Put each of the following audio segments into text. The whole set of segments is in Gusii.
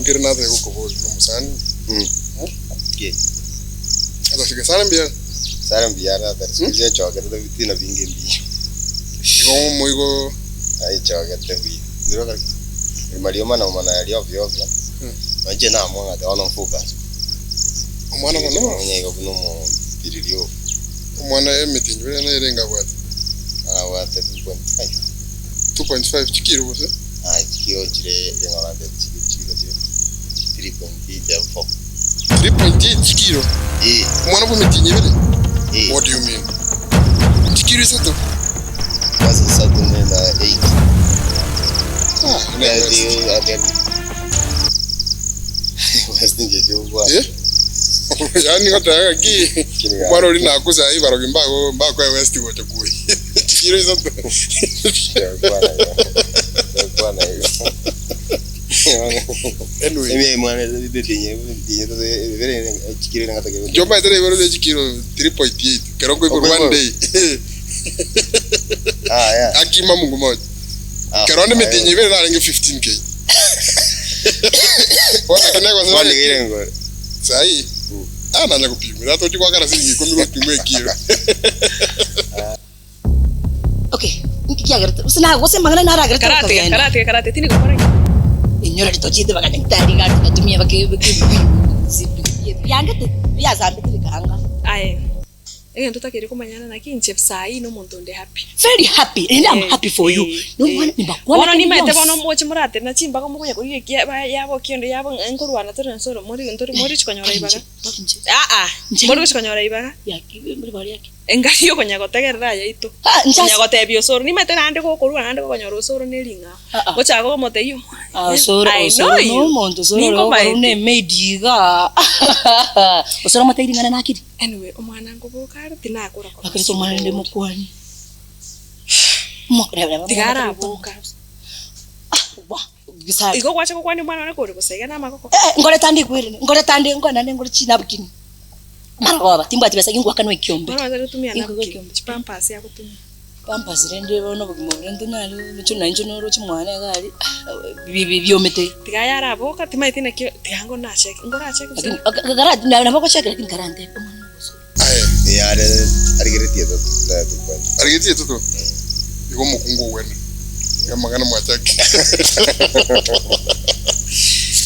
nkere natake gokoboria na omosani. Mm. Ki? Ata Gesare mbuya are? Gesare mbuya are tata, siku hizi echogete ebitina binge mbiya. Igo omoigo. Aye echogete buya. Ndiro kare marioma na omana aria ovyo ovyo. Nonya inche namwa ng'a bono mfocus. Omwana bono. Onye igo buna omopiriri oo. Omwana emetienyi buna nere enga abwate? Abwate 2.5. 2.5 chikiro gose? Aye chikiro chire ng'ora nde chikiro chire 3.8 4. 3.8 chikiro? Eh. Omwana bwe emetienyi ebere? Eh. What do you mean? Chikiro isato? Ase isato ne na 8. Ah, ne West. Eh? Yaani goteba ng'aki omwana oria nakusa aye barogi mbago mbakoe west gocha kuoyia chikiro isato. Anyway. Inche omanyete naiborete chikiro 3.8 ekero nkoiborwa one day. Akima Mungu moja. Ekero onde emetienyi ebere narenge 15k. Bono naki negosera sahi ah nanya gopimwa tata tochi goakana siringi ikomi gopimwa ekiro. Okay, nki kiagerete gose na gose amang'ana naragerete Karatiga, okagenda. karatiga, karatiga, tindi gokora ki? Inyora ritochiete bakanyagitari iga tugatumia bake bake biangete biasambete bikaanga. Aye, egento otakeire komanyana naki inche saii na omonto onde happy. Very happy, naende I'm Eh, happy for you. eh, Na omwana eh. nimbakwane Bono kende nimaete gionsi. bono moche moratenena chimbaga mokonya korigia ekia ba yabo kende yabo ng'a nkorwana tore ensoro mori ntori morichi konyora ibaga. Inche, Aa, Inche- mbori gochi konyora ibaga. yaki mbori bari yaki. Engaki y'okonya gotegerera ayaito, Ah, inche konya ase- gotebia osoro, nimanyete naende gokorua naende gokonyora osoro ne ring'ao. Ah, ah. Gochaka komotebia omwana, Ah, osoro I osoro know you. nomonto osoro ore okora Ninkomaete. buna emaid igaa osoro omotebie ring'ana nakiri. Anyway, omwana nkoboka are tinakora korwa Lakini ase omwana rende osoro. mokwani. Mo- reba- reba Tiga omwana araboka. Ah, wa, gisare. Igo gwacha gokwania omwana one kore gose iga namagoko. Eh, eh, nkoreta nde ekwerene, nkoreta nde nkore naende nkore chinapkin. Marogoba, timbwati besa gingoakanwa ekiombe. Bono otari gotumia Ingoka napkin, ekiombe. chipampers agotumia. Pampers rende bono obogima obo rende tonyare inche na inche noroche mwane iga aria, bi- bi- biomete. Tiga aye araboka, timaeti naki tiga ngo nacheke, ngoracheke gose. Lakini ok- kara nabo ogocheka lakini karantebie omwana ogosoa. Aye. Ee, are arigeretie etoto na tokwana. Arigeretie etoto? Igo omokungu ogwene. Iga amang'ana mwachakire.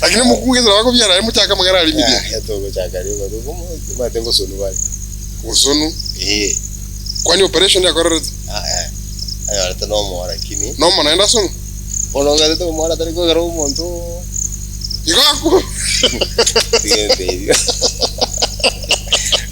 Lakini omokungu gese nabo akobiara aye mochake amang'ana aria ime Ah, togochaka rioka tokomo omanyete ngosonu bare. Gosonu? Ee. Kwani operation yakorerete? Ah, eh. Anyorete nomoa lakini. Nomo naende asonu? Bono ogatete omwana tari kogera omonto. Igo aku. Egento erio.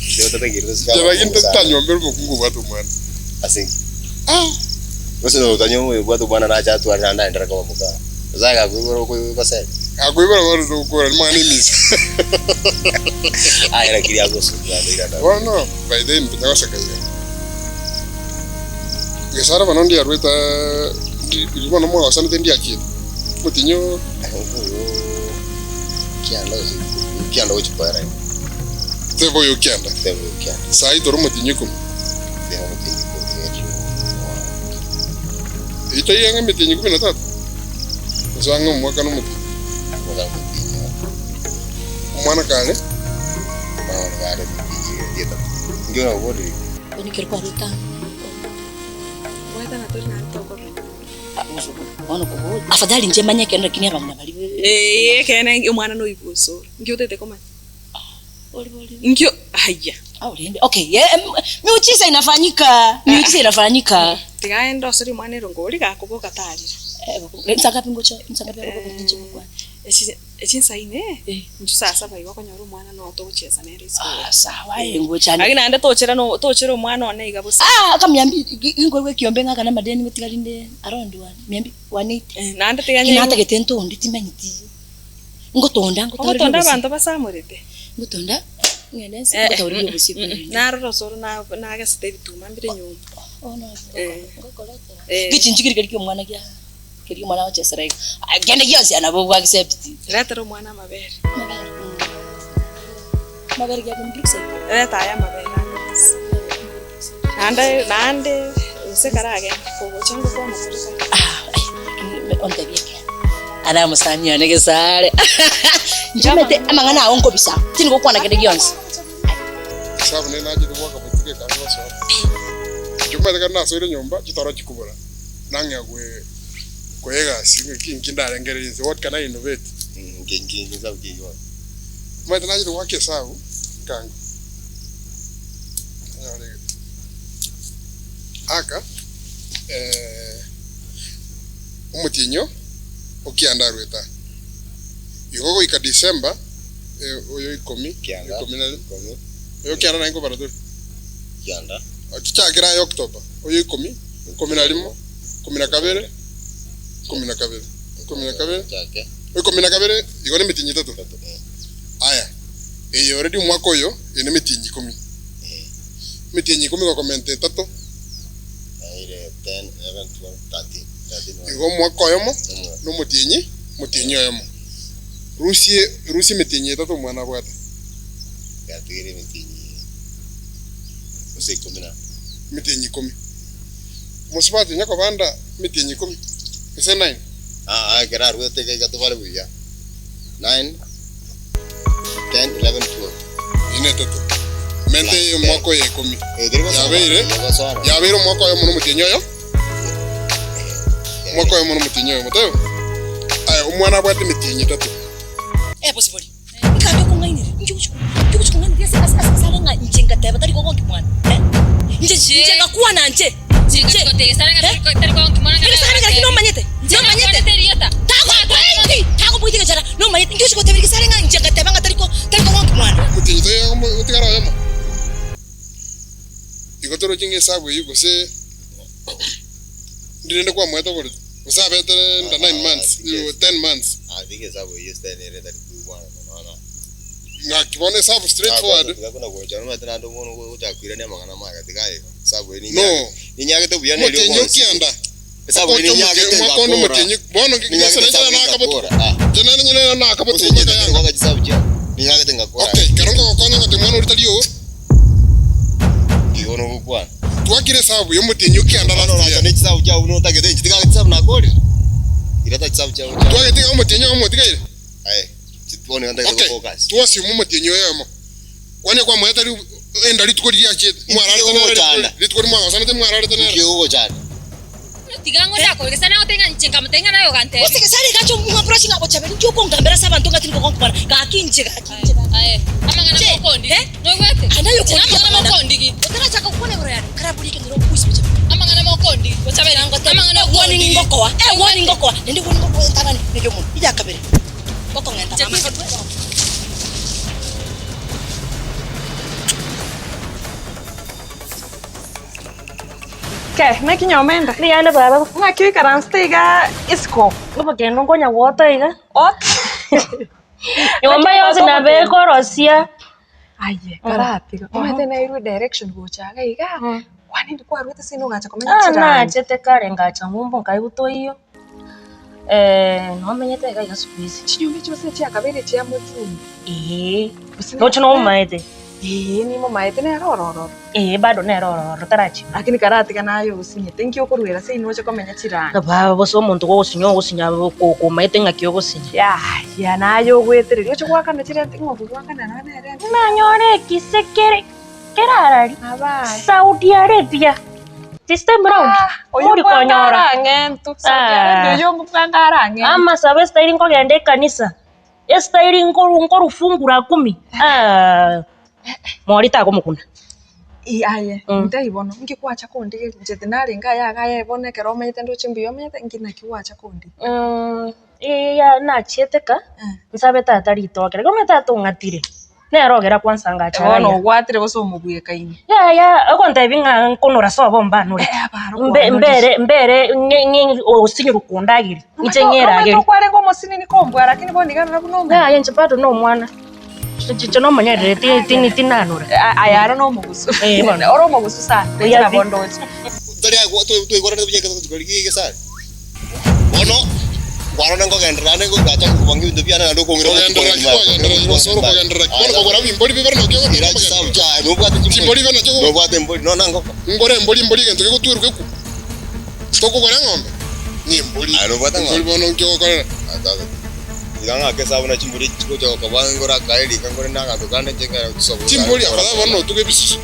Inche otatagete gosika Inche lakini abakungu sana. titanywombera omokungu obwate omwana. Ase inki? Ah. Gose notanywa oyo obwate omwana nache atware naende aenderere koba moka. Gose aye gakoibora okosere. Gakoibora bono togokora rimang'ana emisa. Aye lakini agosuka naende oirana. Bono by then tonya goseka iga. Gesara bono ndiarwete riria bono mwagosanete ndiachiete. Omotienyi oo. Kianda gose kianda gochia koera iga. Tebe oyo kianda. Tebe oyo kianda. Sai tore omotienyi ikomi. Tebe omotienyi ikomi erio. Eyio taiyo ang'e emetienyi ikomi na tatu? Gose ang'e omwaka na omotienyi? Omwaka na omotienyi Omwana kare? Omwana one kare emetienyi eri etato. Inki oraborie? Bono ekero kwarwete amo. Goetana tori naende tokorora. Bono koboria, afadhali inche manye ekeene lakini abang'ina baria Eeh ekeene omwana noigwe osoro. Inki otagete komanya? Bori bori. Inki o haiya. Au rende okay ye miujiza inafanyika miujiza inafanyika. Tiga aende osore omwana erongo oria gakoboka tarire. Eh, nsa ngapi ngocha nsa ngapi agoboka ninche gokwana. Echi echinsa ine, Eh. inchu saa saba igo okonyora omwana noo togochiesa nere isiko. Ah, sawa aye ngocha Lakini naende tochera no tochera omwana one iga bosa. Ah, aka mia mbili inkoigwa ekiombe ng'akane amadeni ngotiga rinde around one mia mbili 180. Eh, naende tiga Lakini nyaibu. natagete ntonde timanyeti. Ngotonda ngotoreria Ogotonda obosie. abanto basamorete. Ngotonda ng'ende nse Eh, ngotoreria obosie korende. Narora osoro na nagesete ebituma mbire nyomba. Oh no, Eh. ngokoretera. Eh. Gechinchi keria keria kia omwana gia keria omwana agochesera iga. Aye kende gionsi nabo obwa accept. Retera omwana amabere. Amabere. Amabere giabo Brookside. Reta aya amabere ande onsi. Naende naende gose karagende kogocha ngokwana tore kare. Ah, eh, ontebie ekeene. Ara mosani one gesare. Nchomete amang'ana ao nkobisa, tindi gokwana kende gionsi. Esabu nere nachete goaka botuko ekanga gosoa. Inche omanyete ekero nasoire nyomba, chitoro chikobora, nang'ea goe koa egasi ng'a ki nki ndarengererie inse, what can I innovate? Nki nki nki nsabu ki eyio bono? Omanyete nachete goaka esabu, nkango, nkanyora egete. Aka omotienyi o kianda arwete aa. Igo goika December oyo ikomi, Kianda, ikomi na ikomi. oyo kianda naye nkobara tore. Kianda. Chichakera aye October, oyo ikomi, ikomi na rimo, ikomi na kabere, ikomi na kabere, ikomi na kabere, Chake. ikomi na kabere, igo nemetienyi etato. Etato, eh. Aya, eye already omwaka oyo, eye nemetienyi ikomi. Eh. Emetienyi ikomi gokomenta etato. Naire 10, 11, 12, 13. 13 one. Igo omwaka oyomo, Omwe. na omotienyi, omotienyi oyomo. Rusie, rusie emetienyi etato omwana abwate. Yatigire emetienyi gose ikomi na. Emetienyi ikomi. Omosubati onye kobanda emetienyi ikomi, gose nine. Aa, ekero aruete iga iga tobare buya. Nine, ten, eleven, twelve. Eyio netato. Mente Plus omwaka ten. oyo ikomi. Eh, teri gosoma, Yabeire, egosoma. yabeire omwaka oyomo na omotienyi oyo. Omwaka oyomo na omotienyi oyomo, taibo? Aya, omwana abwate emetienyi etato. Eh, bosibori, nkabe okong'ainereria, inche gochia inche gochia kong'ainereria ase ase ase are ng'a inche ngateba tari gogonki mwana, eh? Inche inche ngakwana inche, inche, eh? Egesare lakini nomanyete, nomanyete, tagopointi, tagopointi gechara, nomanyete, inche gochia goteberia egesare ng'a inche ngateba ng'a tari ko tari kogonki mwana. Omotienyi taiyo otigare oyomo. Igo toroche ng'a esabu eyio gose Ndi rende kwamoete oborito, gose abete nda nine months, ten months. Tiga esabu eyio style ere etari koigwana mono na. Ng'aki bono esabu straight forward. Tiga kona gocha omanyete naende omonto ogochaka koirania amang'ana amaga tiga aye igo. Esabu eye No. ninyagete buya neri Omotienyi ogonsi. okianda. Esabu eye Ogocha ninyagete omotienyi, omwaka onde ngakora. omotienyi, bono Ninyagete gose esabu nainche nakabotuko. ngakora. Ah. Inche nere nyene nakabotuko Gose inche mpaka tari yanga. goaka chisabu chiane. Ninyagete ngakora. Okay, ekero ngogokonya ngote mwana oria tari oo. Ki bono ogokwana? Twakire esabu y'omotienyi o kianda Bono last oracha year. ne chisabu chiao buna otagete inche tigagete chisabu nakorire. Ireta chisabu chiao chiao. Twagetiga omotienyi oyomo otigaire? Aye, chi bono iga ntagete Okay, gofocus. twasiuma omotienyi oyomo. Kwane kwamoete ri enda rituko riria achiete, mwararete Inki nere rituko kegogochanda? rituko rimwe mwagosanete mwararete nere. Inki kegogochanda? Tiga ng'o ndakoigesa nagotebi ng'a inche nkamotebia ng'a naye ogantebia. Gose gesare egacha omwapura ng'a gochabera inche okongambera ase abanto ng'a tindi gogonkwana, gaki inche, gaki inche, gaki Aye, amang'ana inche, mokondigi. eh? Noigwete? Aye naye Inche okondigia namang'ana amang'ana. mokondigi. Otarachaka gokwana igoro yane, karaborie ekenyoro okoisia gochabera. Amang'ana mokondigi. Gochabera, amang'ana Ewoni okondigi. ningokoa, ewoni ningokoa, naende ewoni ngokoa entang'ani neye omonwa. Eya kabere, gokong'enta Inche mama. Ke, naki nyomenda? Mbuya baba. Ng'aki oikaransete iga isiko? Obokendo nkonya gwota iga. Ot. Nyomba yonsi nabo ekorosia. Aye, karatiga. Omanyete nairwe direction gocha iga iga. Kwani indi kwarwete seino ogacha komenya Ah, chirani? nachete kare ngacha ng'umbu nkaigwa toiyo. Nomenyete iga iga siku hizi. Chinyomba echio gose chiakabeire chia mochumbi. Ee. Gose Roche nomomaete. Ee, nimomaete nere oro ororo. Ee, bado nere ororo tarachiba. Lakini karatiga naye osinyete, inki okoruera seino oche komenya chirani? Baba gose omonto gogosinya ogosinya komaete ng'aki ogosinya. Yaya, naye ogwetereria oche goakana chirenti, ng'o okogoakana nonya ne erenti? Nanyore ekise kere kerarari Abaye. Saudi Arabia this time round Ah, oyo mori bwango konyora arang'entu. Saudi Arabia Ah. oyo bwango arang'entu. amasabo esitayiri nkogenda ekanisa esitayiri nkoru nkorufungu la kumi ah, mori takomokuna Ii aye, Mm. ntaiyo bono, inki gwacha kondigeria? Inche tinarenge aye iga aye bono ekero omanyete ndoche mbuya omanyete, inki naki gwacha kondigeria? Iya nachiete ka, nsabe tata ritoke, riria omanyete tata ong'atire, nere ogera kwansa ngacha Bono raiga. ogwatire gose omobwekaine. Yaya, ogontebia ng'a nkonora sobo mbanore, Eh, abaro mbe kwanoririe. mbere mbere ng'e ng'e osinyirwe kondageria, inche Omanyete ng'eragerie. okwarenge omosinini kombua lakini bono iga rora buna omanyete. Yaya inche bado na omwana, inche nomonyerere ti- ti- tinanora. Aye aro nomogusu. Eh, bono. Ore omogusu sana, Oya inche nabo pi. ndoche. Tari agwo twaigwananete buya ekero togochia egesare. Bono kwarora nkogenderera ande ngogacha kobanga ebinto biane naende okong'ira Kogenderera ki kogenderera iro ase orokogenderera ki? Bono kogora bimbori bibere naki Ira ogotenena chisabu kogenderera. chiaye nobwate chimbori. Chimbori iga nachio Nobwate embori nonya ngoko. Ngore embori embori egento gegotwerwa gekwo. Tokogora eng'ombe? Ni embori. Aye nobwate Embori eng'ombe. bono nki ogokorera? Tata, tiga ng'ake esabu na chimbori echi chigocha gokoba ngore akae rika ngore na aganto kande inche ng'ere gochisoboka Chimbori afadhali bono otuge ebisusu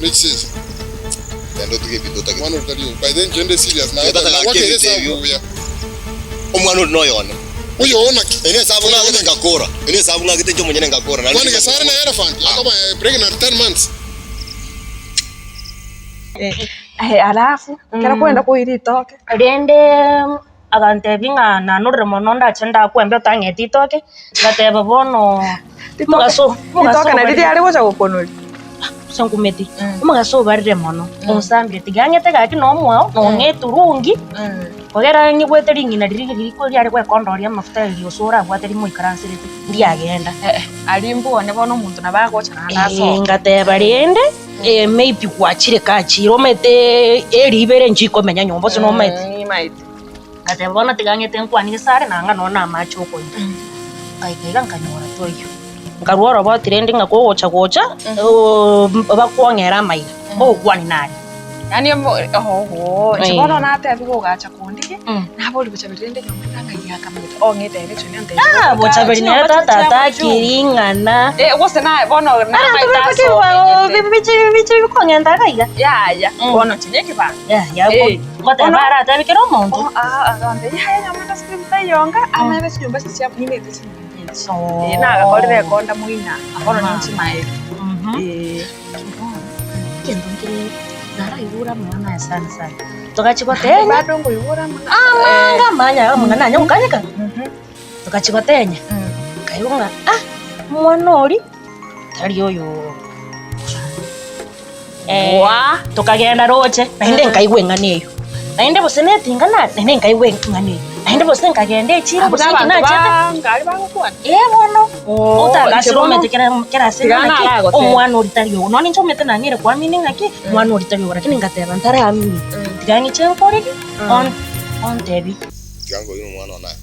ne chisese. Genda otuge ebinto otagete. Omwana ori tari oyo. By the way inche nde serious Tiga tata gaki nagwakera ebinto esabu ebio. buya. Omwana ori noyo one. Oyo oo naki? Eye nesabu ng'agete ngakora. Eye nesabu ng'agete inche omonyene ngakora. Naende Kwani Gesare na elephant akoba pregnant 10 months. Alafu ekero kwenda koira ritoke. Rende agantebia ng'a nanorire mono ndache ndakwembe otang'ete ritoke, ngateba bono omogaso omogaso Ritoke nari obarire riare gocha gokonoria. ase nkumeti, omogaso obarire mono, onsambire tiga ang'ete gaki na omwao na ong'e eturungi, kogera nyigwete ring'ina riria riko riare gwekondoria amafuta erio gose orabwate rimoikaranserete, ndiagenda. Aria mbwane bono omonto nabo agocha naende asoke. Ngateba rende. Maybe gwachire kachire omanyete eribere nchikomenya nyomba ase nomanyete. Nimaete. Ngateba bono tiga ng'ete nkwanie gesare nanga nonya na amache okoira. Ngaika iga nkanyora toiyo. Nkarwa oroboti rende ng'a kogocha gocha bakwong'era amaiga, kogokwania nare. Yaani oho, inche bono natebiwa ogacha kondigia, nabori bochaberi rende nyomba ndang'ai akamanyete ong'ete ere chuni antebia Ah, bochaberi nere tata atakiri ing'ana. Eh, gose naye bono Abanto namaete bari asomenyete. bichi bikong'enta iga iga. Yaya, bono inche nekebango. Yaya, Eh, ngoteba bono- aratebi kera omonto. Oh, ah, agantebia yaya nyomba ndasibiri tayonga, amaebe chinyomba echi chia nimete chinyomba echi. Oh. Eh, nagakorire ekonda moina, bono ninchimaete. Eh. Egento nkere naraigure amang'ana aya sana sana. Togachia gotenya. Bado nkoigure amang'ana. Amanga amanya amang'ana anya gokanyeka. Togachia gotenya. Nkaigwa ng'a ah, omwana oria tari oyo Waa. Tokagenda roche, naende nkaigwa eng'ana eywo. Naende gose netinga na naende nkaigwa eng'ana eywo. Naende gose nkagenda echiro gose Abwo inki nabanto nachete. ba ngari bagokwana. Ee bono, Oo, otangasire inche bono- omanyete kera kera ase Tiga ng'a naki, naragotebi. omwana oria tari ogo. Nonye ninche omanyete nang'eire koamini ng'aki, omwana oria tari ogo, lakini ngateba ntaraamini. Tiga ng'iche nkore ki? On- ontebi. Tiga nkoire omwana one aye.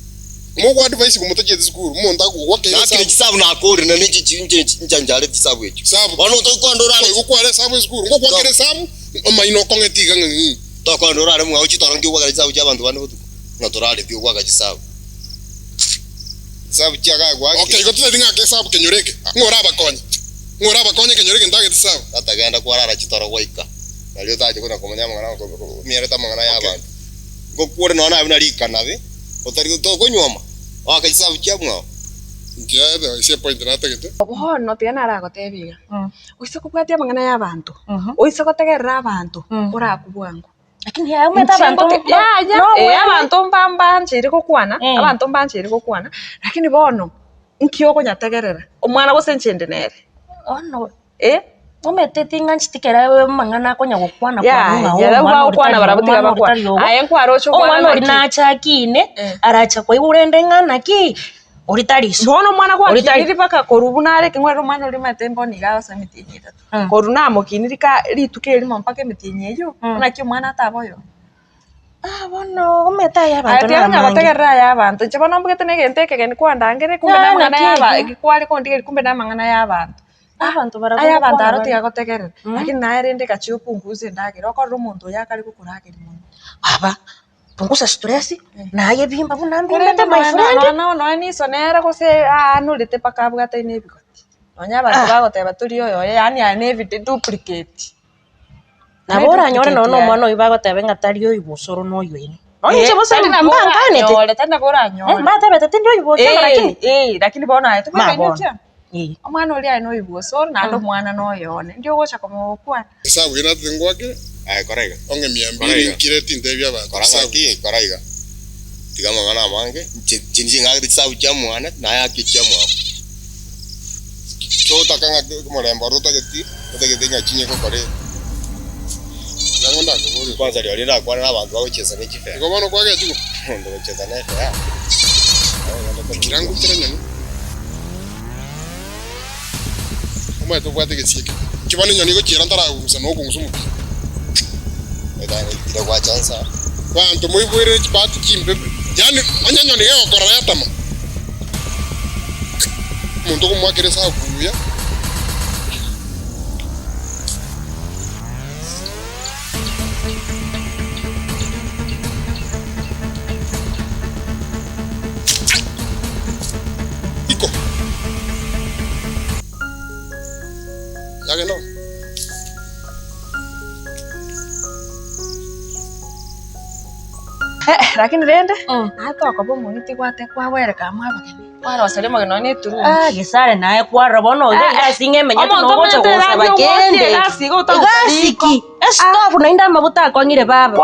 Mogo advise komotachiete sukuru, omonto akogwakera Nakire esabu. chisabu nakorire naende inche inche inche ncharete chisabu echio. Sabu. Bono tokwenda orare Oigwa esabu esukuru, ngokwakera esabu, omaino okong'ete iga ng'a ng'ii. Tokwenda orare mwao chitoro nki ogwakera chisabu chia abanto bande botuko, ng'a torareti ogwaka chisabu. Chisabu chiagaye gwake. Okay, igo totari ng'ake esabu kenyoro eke, ng'o orabakonye? Ng'o orabakonye ekenyoro eke ntagete esabu? Tata genda kwarara chitoro gwaika, nario otache konya komanya amang'ana omierete amang'ana ya abanto. Ngokwore nonya naye buna rikanabe, otari tokonywoma, oake chisabu chia mwao. Inche ase epoint natagete. Bono tiga naragotebie iga, Oise kobwatia amang'ana y'abanto, oise gotegerera abanto, orakwe bwango. Lakini yaya omanyete abanto Inche ngote- yaya, no eh, obwene. abanto mba mbancheire gokwana, Eh. abanto mbancheire gokwana, lakini bono, nki okonyategerera? Omwana gose inche inde nere? Bono Eh? omanyete ting'ancheti kera amang'ana akonya gokwana kwanwa ng'a Yaya, omwana ori bagokwana tari barabwo tiga omwana ori bakwane. tari ogo. Aye nkwaroche omwana Omwana ori naki? nache akine, Eh. aracha koigwa rende ng'a naki, ori tari iso. Bono omwana Ori tari- gwakiniri mpaka korwa buna are ekeng'werero omwana oria omanyete mbono iga agosoma emetienyi etato. Korwa namokiniri ka rituko erimo mpaka emetienyi eyio, naki omwana ataba oyomo. Ah bono omanyete aya Aye abanto tiga konya namange. gotegerera aya abanto, inche bono mbugete na egento ekegeni kwandangire kumbe Ah, namang'ana naki ya aba ekio. kware kondigeria kumbe namang'ana ya abanto. Abanto barabwo Aya abanto ngokwana aro bare. tiga gotegerera, lakini naye rende gachia opunguze endagera, okorora omonto oyo akare gokorageria mono. Baba, punguza stress, naye bimba buna Korende mbimbete my nonya friend. nonya nonya niso nere gose aanorete mpaka abwataine ebigoti. Nonya abanto bagoteba tori oyoye yaani aye ne ebide duplicate. Nabo oranyore nonya na omwana oyio bagoteba ng'a tari oyo bosoro na oyo ene. Nonya inche bosa Tari nabo mbankanete. oranyore, tari nabo oranyore. Mbatebete tindi oyo bosoro lakini. Eh, lakini bono aye Ma tobwekaini bono. okia. Eh. Omwana oria aye noyo bosoro naende omwana noyo one. Ndi ogocha komokwana. Esabu eye natete ngwakere, Aye kora iga. ong'e mia Kora mbiri iga. nkire tintebia abanto. Kora Esabu. ng'aki, kora iga. Tiga amang'ana amange, inche inche ninche ng'agete chisabu chia mwane, naye ake chia mwao. Totaka ng'a omorembe oro otageti, otagete ng'a chinye gokora iga. Nang'o ndakoborie. Kwanza rirorio ndakwane na abanto bagochiesa ne chifea. Igo bono kwagechigwa? Omonto ogochiesa ne efea. Kira ngokera enyoni. Omanyete obwate egesio eke. Inki bono enyoni egochiera ntaragusa na okong'usa omobere. Etang'etire gwacha nsa. Abanto moiboire chibahati chimbe, yaani onye enyoni egokorora yatama, omonto okomoakera esabu buya. Yagenda bono. Eh, lakini rende ata okoba omong'iti gwate kwagwereka amo abageni kwaroseria omogeni one eturungi. Ah, gesare naye kwarora bono iga Eh, eh. egasi ng'a emenyete Omonto nogocha omanyete gosaba eradi ogwotia kende. egasi iga otagoka Egasi riko. ki? Esitofu naende amabuta akong'ire baba.